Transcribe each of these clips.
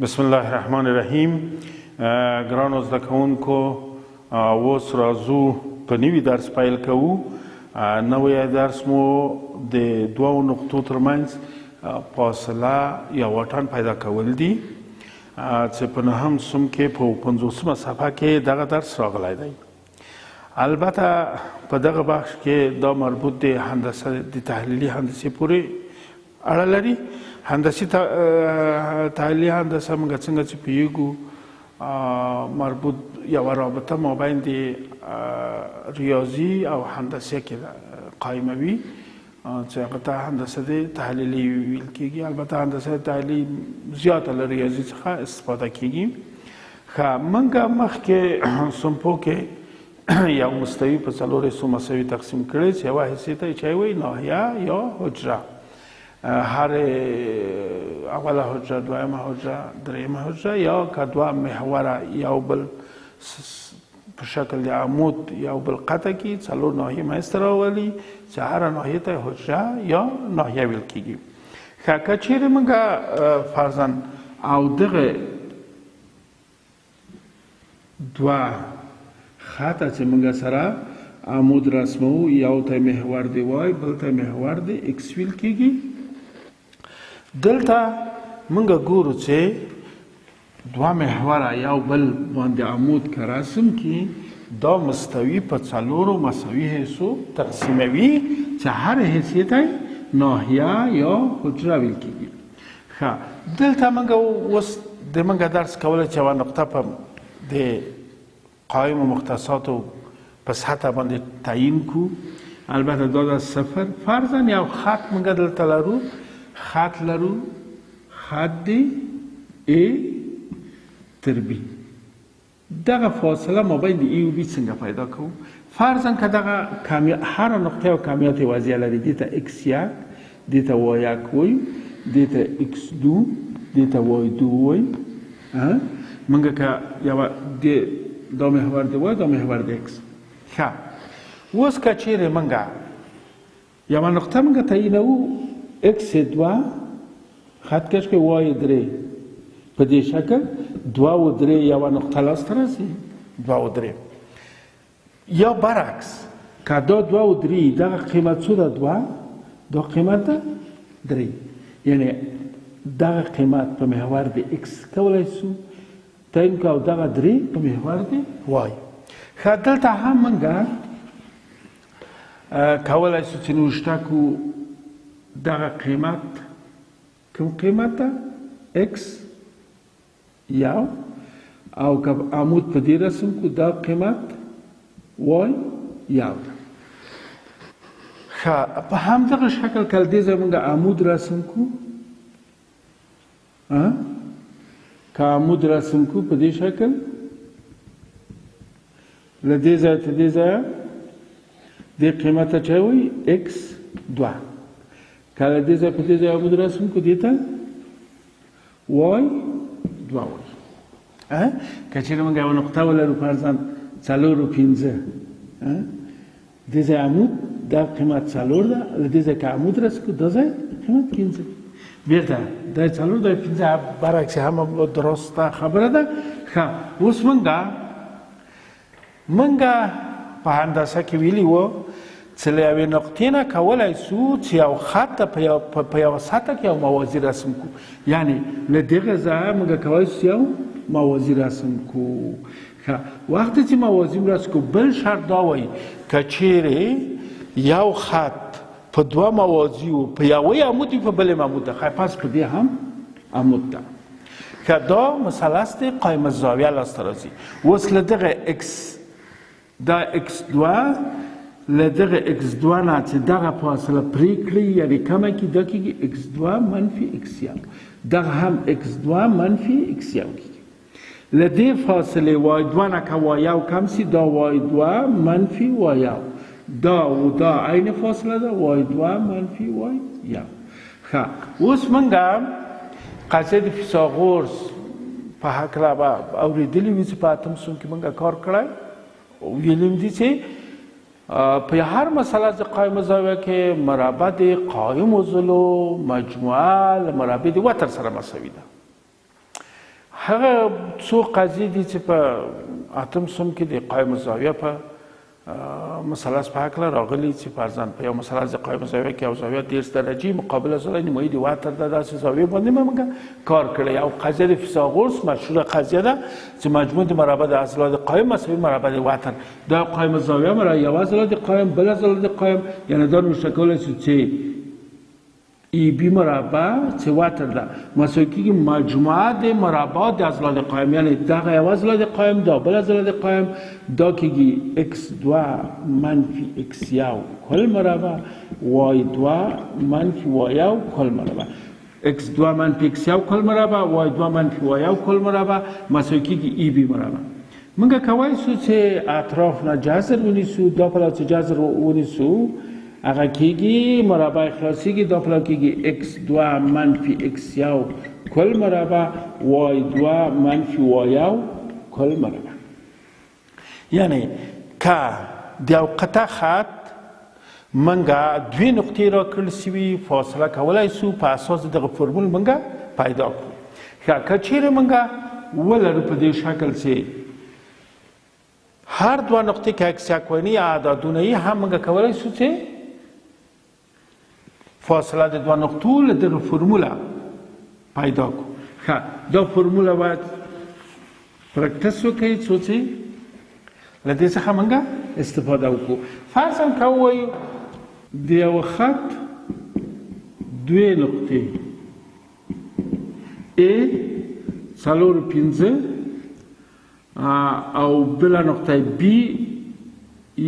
بسم الله الرحمن الرحیم. ګرانو زده کوونکو، اوس راځو په نوي درس پیل کوو. نوی درس مو د دوو نقطو ترمنځ فاصله یا واټن پیدا کول دي، چې په نهم سم کې په 50مه صفحه کې دغه درس راغلی دی. البته په دغه بخش کې دا مربوط دی هندسه د تحلیلي هندسې پورې اړه لري. هندسي تحلیلي هندسه موږ څنګه چې پوهېږو، مربوط یوه رابطه مابین د ریاضي او هندسه کې قایموي، چې هغه ته هندسه د تحلیلي ویل کېږي. البته هندسه تحلیلي زیاته له ریاضي څخه استفاده کېږي. ښه، موږ مخکې سمپو کې یو مستوي په څلور حصو مساوي تقسیم کړی، چې یوه حصې ته یې چای وایي ناحیه یا حجره. هر اوله حجره، دویمه حجره، درېیمه حجره، یا که دوه محوره یو بل په شکل د عمود یو بل قطع کړي، څلور ناحیې منځته راولي، چې هره ناحیې ته حجره یا ناحیه ویل کېږي. ښه، که چیرې موږ فرضاً او دغه دوه خطه چې موږ سره عمود رسمو، یو ته محور دی وای، بل ته محور دی ایکس ویل کېږي. دلته موږ ګورو چې دوه محوره یو بل باندې عمود که رسم کړي، دا مستوي په څلورو مساوي حصو تقسیموي، چې هر حصې ته ناحیه یا حجره ویل کېږي. ښه، دلته موږ اوس د موږ درس کولی چې یوه نقطه په د قایم مختصاتو په سطح باندې تعیین کو. البته دا د صفر، فرضاً یو خط موږ دلته لرو، خط لرو، خط دی A تر B. دغه فاصله مابین د ای او بی څنګه پیدا کوو؟ فرضاً که دغه هره نقطه یو کمیات وضعیه لري، دې ته ایکس یک، دې ته وای یک وایو، دې ته ایکس دو، دې ته وای دو وایو. موږ که یوه دې دا محور دی وای، دا محور دی ایکس. ښه، اوس که چیرې موږ یوه نقطه موږ تعینوو، ایکس دوه، خط کش کې وای درې، په دې شکل دوه او درې یوه نقطه لاسته راځي، دوه او درې. یا برعکس که دا دوه او درې، دغه قیمت څو ده؟ دوه، دا قیمت ده درې، یعنی دغه قیمت په محور د ایکس کولای سو تعین کړو او دغه درې په محور د وای. ښه، دلته هم موږ کولای سو چې نوشته کو دغه قیمت کوم قیمت ده؟ ایکس یو، او که عمود په دې رسم کو، دا قیمت وای یو ده. ښه، په همدغه شکل که له دې ځایه موږ عمود رسم کو، که عمود رسم کو په دې شکل له دې ځایه تر دې ځایه، دې قیمت ته چا وایي؟ ایکس دوه. که له دې ځایه په دې ځای عمود رسم کړو، دې ته وای دوه وایي. که چېرې موږ یوه نقطه ولرو، فرضاً څلور او پنځه، دې ځای عمود دا قیمت څلور ده، له دې ځای که عمود رسم کړو، دا ځای قیمت پنځه، بیرته دا څلور، دا پنځه، برعکس هم درسته خبره ده. ښه، اوس مونږ په هندسه کې ویلي وو چې له یوې نقطې نه کولای سو چې یو خط په یوه سطح کې یو موازي رسم کړو، یعنی له دغه ځایه موږ کولای سو یو موازي رسم کړو. ښه، وخت چې موازي رسم کړو، بل شرط دا وایي که چیرې یو خط په دوه موازیو په یوه عمود وي، په بلې عمود ده، ښه، پس په دې هم عمود ده. ښه، دا مثلث دی قایم الزاویه لاسته راځي. اوس له دغه ایکس، دا ایکس دوه، له دغه ایکس دوه نه چې دغه فاصله پرې کړي، یعنې کمه کړي، دا کېږي ایکس دوه منفي ایکس یو، دغه هم ایکس دوه منفي ایکس یو کېږي. له دې فاصلې وای دوه نه که وای یو کم سي، دا وای دوه منفي وای یو، دا و دا عین فاصله ده، وای دوه منفي وای یو. ښه، اوس مونږ قضیه د فیثاغورس په هکله به اورېدلي وي چې په اتم سون کې مونږ کار کړی، ویلي دي چې په هر مسئله د قایم زاویه کې مربع د قایم ضلعو مجموعه له مربع د وتر سره مساوي ده. هغه څو قضیې دي چې په اتم سم کې د قایم الزاویه په مثلث په هکله راغلي چې فرضاً په یو مثلث د قایم زاویه کې یو زاویه 30 درجې مقابله زاویه نیمایي د وتر ده، داسې زاویې باندې موږ کار کړی. او قضیه د فیثاغورث مشهوره قضیه ده چې مجموع د مربع د اضلاع د قایم مساوي مربع د وتر. دا قایم زاویه مرا یو اضلاع د قایم بل اضلاع د قایم، یعنی دا نوشته کولی شو چې ای بی مربع چې وتر ده مساوي کېږي مجموعه د مربع د اضلاع د قایم، یعنی دغه یو اضلاع د قایم دا بل اضلاع د قایم، دا کېږي اکس دوه منفي اکس یو کل مربع وای دوه منفي وای یو کل مربع، اکس دوه منفي اکس یو کل مربع وای دوه منفي وای یو کل مربع مساوي کېږي ای بی مربع. موږ کوای سو چې اطراف نه جذر ونیسو، دا پلو چې جذر ونیسو هغه کېږي مربع خلاصېږي، دا پلو کېږي اکس دوه منفي اکس یو کل مربع وای دوه منفي وای یو کل مربع. یعنی که د یو قطع خط منګه دوې نقطې راکړل سوي فاصله کولای سو په اساس دغه فرمول منګه پیدا کړو. ښه که چیرې منګه ولرو په دې شکل چې هر دوه نقطې که اکس یک ویني اعدادونه یې هم منګه کولای سو چې فاصله د دوه نقطو له دغه فرموله پیدا کو. ښه دا فرموله باید پریکټس وکړئ څو چې له دې څخه موږ استفاده وکړو. فرضاً که ووایو د یوه خط دوې نقطې A څلور پنځه او بله نقطه B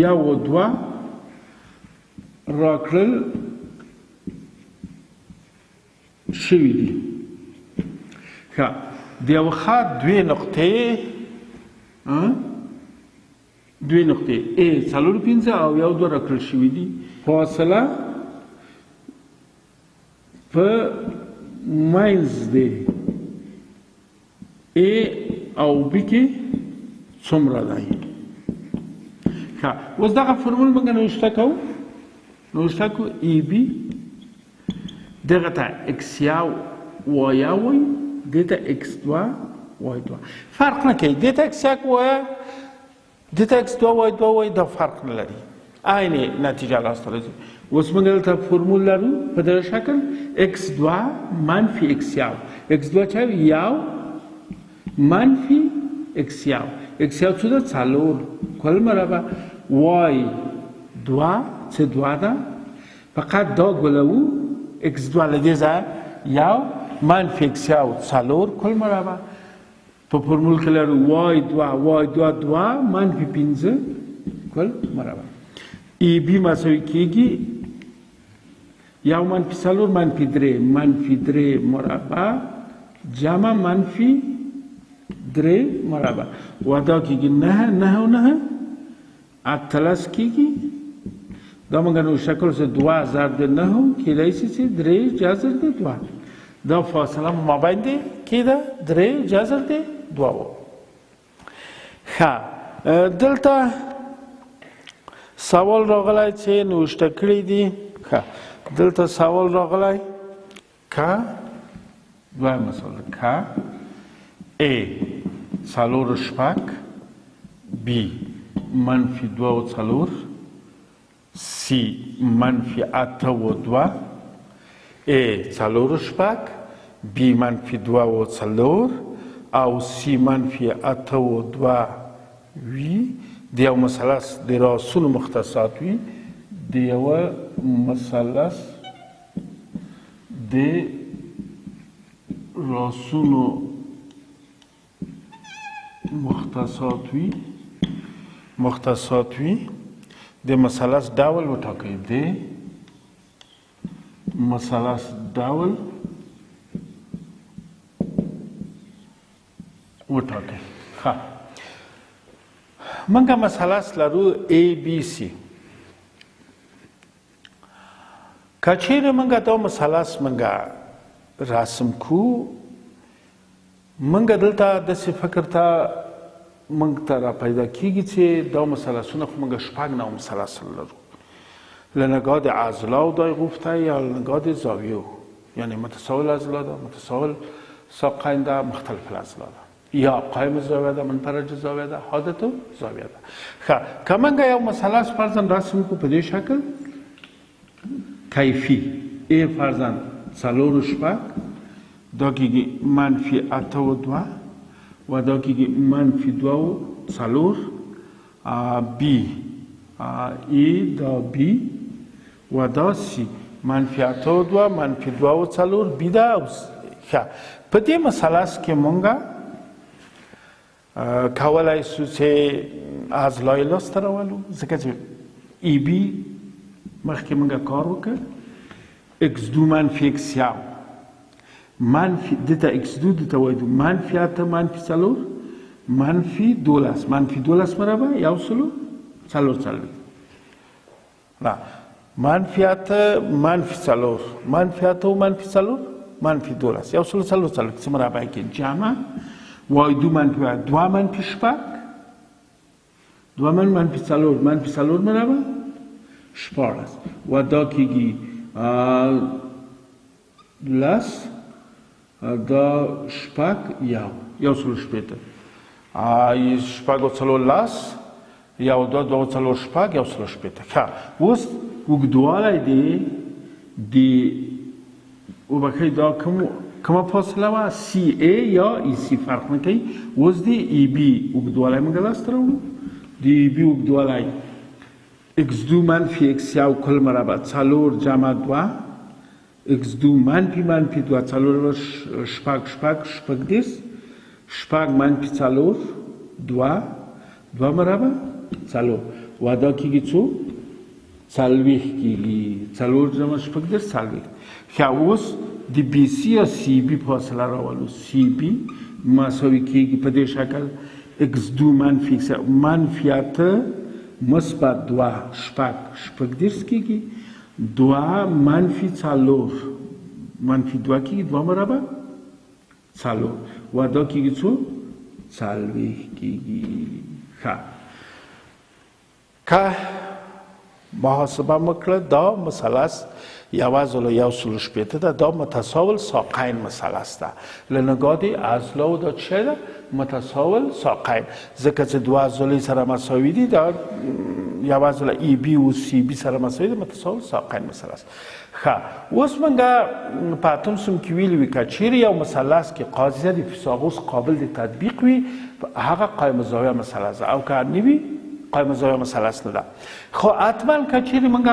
یو دوه راکړل شوي دي. ښه د یوه خط دوې نقطې دوې نقطې A څلور پنځه او یو دوه راکړل شوي دي. فاصله په منځ دی A او B کې څومره دی؟ ښه اوس دغه فرمول موږ نوشته کوو، نوشته کوو ای بی دغه ته اکس یو وای یو وایي، دې ته اکس دوه وای دوه، فرق نه کوي. دې ته اکس یک وایه، دې ته اکس دوه وای دوه وایي، دا فرق نه لري، عین نتیجه لاسته راځي. اوس موږ دلته فرمول لرو په دغه شکل اکس دوه منفي اکس یو، اکس دوه چا یو منفي اکس یو، اکس یو څه ده؟ څلور کل مربع وای دوه څه دوه ده، فقط دا ګلوو اکس دوه له دې ځایه یو منفي اکس یو څلور کل مربع په فرمول کې لرو وای دوه وای دوه دوه منفي پنځه کل مربع. ای بی مساوي کېږي یو منفي څلور منفي درې منفي درې مربع جمع منفي درې مربع و دا کېږي نهه، نهه او نهه 18 کېږي. دا موږ نو شکل سه دوه ضرب د نهو کېدای شي چې درې جذر د دوه، دا فاصله مابین دی کېده درې جذر د دوه و. ښه دلته سوال راغلی چې نوشته کړی دي. ښه دلته سوال راغلی که دویمه سوال که A څلور شپږ B منفي دوه او څلور C منفي اته او دوه، A څلور شپږ B منفي دوه او څلور او C منفي اته او دوه وي، د یو مثلث د راسونو مختصات وي، د یوه مثلث د راسونو مختصات وي، مختصات وي، د مثلث ډول وټاکئ، د مثلث ډول وټاکئ. ښه موږ مثلث لرو A B C. که چیرې موږ دا مثلث موږ رسم کو، موږ دلته داسې فکر ته موږ ته را پیدا کیږي چې دا مثلثونه خو موږ شپږ نوع مثلث لرو، له نګاه د اضلاعو دای غوښتی یا له نګاه د زاویو، یعنی متساوی اضلاع ده، متساوی ساقین ده، مختلف اضلاع ده. یا قایم زاویه ده، منفرج زاویه ده، حادت زاویه ده. ښه، که موږ یو مثلث فرضاً رسم کړو په دې شکل کیفي، ای فرضاً څلور شپږ، دا کېږي منفي اته و دوه و دا کېږي منفي دوه و څلور، بی ای دا بی و دا سی، منفي اته و دوه منفي دوه و څلور بی ده. او ښه، په دې مثلث کې مونږ کولای سو چې اضلاع لاسته راولو، ځکه چې ای بی مخکې مونږ کار وکړ، اکس دو منفي اکس یو منفي دته اکس دو دته وای دو منفي اته منفي څلور منفي دولس منفي دولس مربع یو سلو څلور څلوېښت، نه منفي اته منفي څلور منفي اته و منفي څلور منفي دولس یو سلو څلور څلوېښت څه مربع کې جمع وای دو منفي وای دوه منفي شپږ دوه من منفي څلور منفي څلور مربع 16 و دا کېږي لس، دا شپږ یو یو سلو شپېته، شپږ او څلور لس، یو دوه دوه څلور شپږ یو سلو شپېته. ښه، اوس اوږدوالی دی د وبخښئ دا کومه فاصله وه؟ سی ای یا ای سی فرق نه کوي. اوس د ای بی اوږدوالی موږ لاسته راوړو. د ای بی اوږدوالی اکس دو منفي اکس یو کل مربع څلور جمع دوه اکس دو منفي منفي دوه څلور شپږ شپږ شپږ دېرش شپږ منفي څلور دوه دوه مربع څلور و دا کېږي څو؟ څلوېښت کېږي. څلور جمع شپږ دېرش څلوېښت. ښه، اوس د بي سي یا سی بي فاصله راولو. سی بي مساوي کېږي په دې شکل اکس دو منفي اکس منفي اته مثبت دوه شپږ شپږ دېرش کېږي، دوه منفي څلور منفي دوه کېږي، دوه مربع څلور و دا کېږي څو؟ څلوېښت کېږي. ښه، که محاسبه مو کړه دا مثلث یوه ضلع یو سلو شپېته ده، دا متساول ساقین مثلث ده. له نګاه د اضلاعو دا څه شی ده؟ متساول ساقین، ځکه چې دوه ضلع سره مساوي دي، دا یوه ضلع ای بی او سی بی سره مساوي ده، متساول ساقین مثلث. ښه، اوس موږ په اتم سم کې ویلي وي که چیرې یو مثلث کې قاضیه د فیثاغورث قابل د تطبیق وي هغه قایم الزاویه مثلث ده، او که نه وي قایم الزاویه مثلث نه ده. خو حتما که چیرې موږ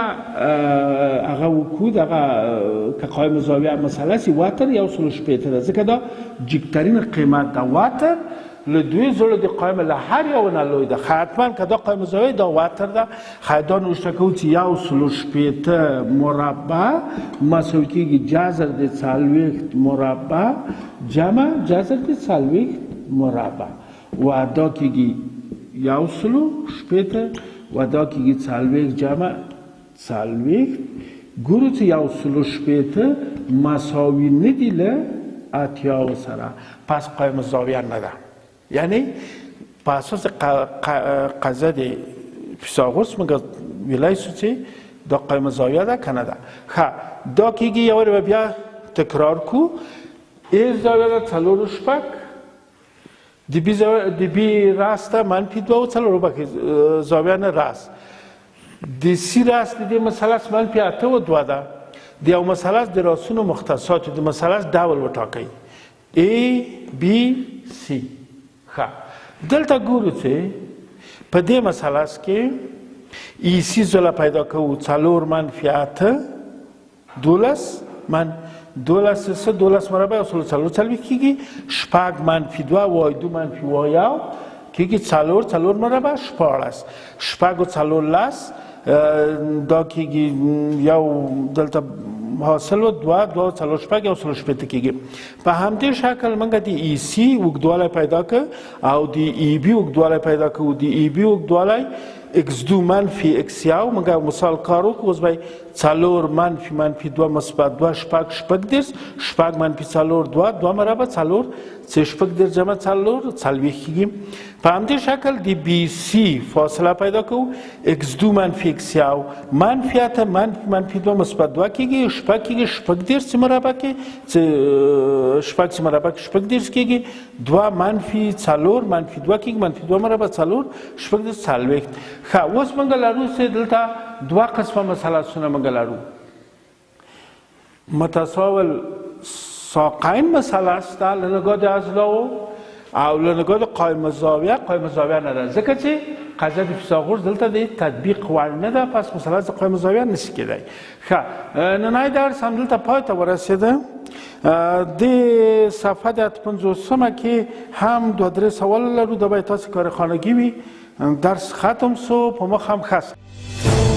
هغه وکړو دغه که قایم الزاویه مثلث وتر یو سلو شپېته ده، ځکه دا جګترین قیمت ده. وتر له دوی زړه د قایم له هر یو نه لوی ده. خو حتما که دا قایم الزاویه دا وتر ده، خو دا نوشته کوو چې یو سلو شپېته مربع مساوي کېږي جذر د څلوېښت مربع جمع جذر د څلوېښت مربع و دا کېږي یو سلو شپېته و دا کېږي څلوېښت جمع څلوېښت. ګورو چې یو سلو شپېته مساوي نه دي له اتیاو سره، پس قایم الزاویه نه ده. یعنی په اساس قضیه د فیثاغورث موږ ویلای سو چې دا قایم الزاویه ده که نه ده. ښه، دا کېږي یو وار به بیا تکرار کو. ای زاویه ده څلور شپږ، د بی زاویه د بی راس ته منفي دوه او څلور، وبخښئ زاویه نه راس، د سی راس د دې مثلث منفي اته و دوه ده. د یو مثلث د راسونو مختصات د مثلث ډول وټاکئ ای بی سی. ښه، دلته ګورو چې په دې مثلث کې ای سی ضلع پیدا کوو څلور منفي اته دولس من دولس څه دولس مربع یو سلو څلور څلوېښت کېږي، شپږ منفي دوه وای دو منفي وای یو کېږي څلور څلور مربع 16، شپږ او څلور لس، دا کېږي یو دلته حاصل و دوه دوه څلور شپږ یو سلو شپېته کېږي. په همدې شکل موږ د ای سی اوږدوالی پیدا کړ او د ای بی اوږدوالی پیدا کړو. د ای بی اوږدوالی اکس دو منفي اکس یو، موږ مثال کار وکړو، اوس به څلور منفي منفي دوه مثبت دوه شپږ شپږ دېرش، شپږ منفي څلور دوه دوه مربع څلور چې 36 جمع 4 40 کېږي. په همدې شکل د بي سي فاصله پیدا کوو، ایکس 2 منفي ایکس 1 منفي 8 منفي منفي 2 مثبت 2 کېږي، شپږ کېږي، 36 چې مربع کې چې شپږ چې مربع کې 36 کېږي، 2 منفي 4 منفي 2 کېږي، منفي 2 مربع 4 36 40. ښه، اوس موږ لرو چې دلته دوه قسمه مثلثونه موږ لرو. متساوی ساقین مثلث ده له نګاه د اضلاعو او له نګاه د قایم زاویه، قایم زاویه نه ده، ځکه چې قضیه د فیثاغورث دلته د تطبیق وړ نه ده، پس مثلث د قایم زاویه نشي کېدای. ښه، نننی درس هم دلته پای ته ورسېده. د صفحه د 58 کې هم دوه درې سوال لرو، دا باید تاسو کار خانګي وي. درس ختم سو، په مخ هم ښه.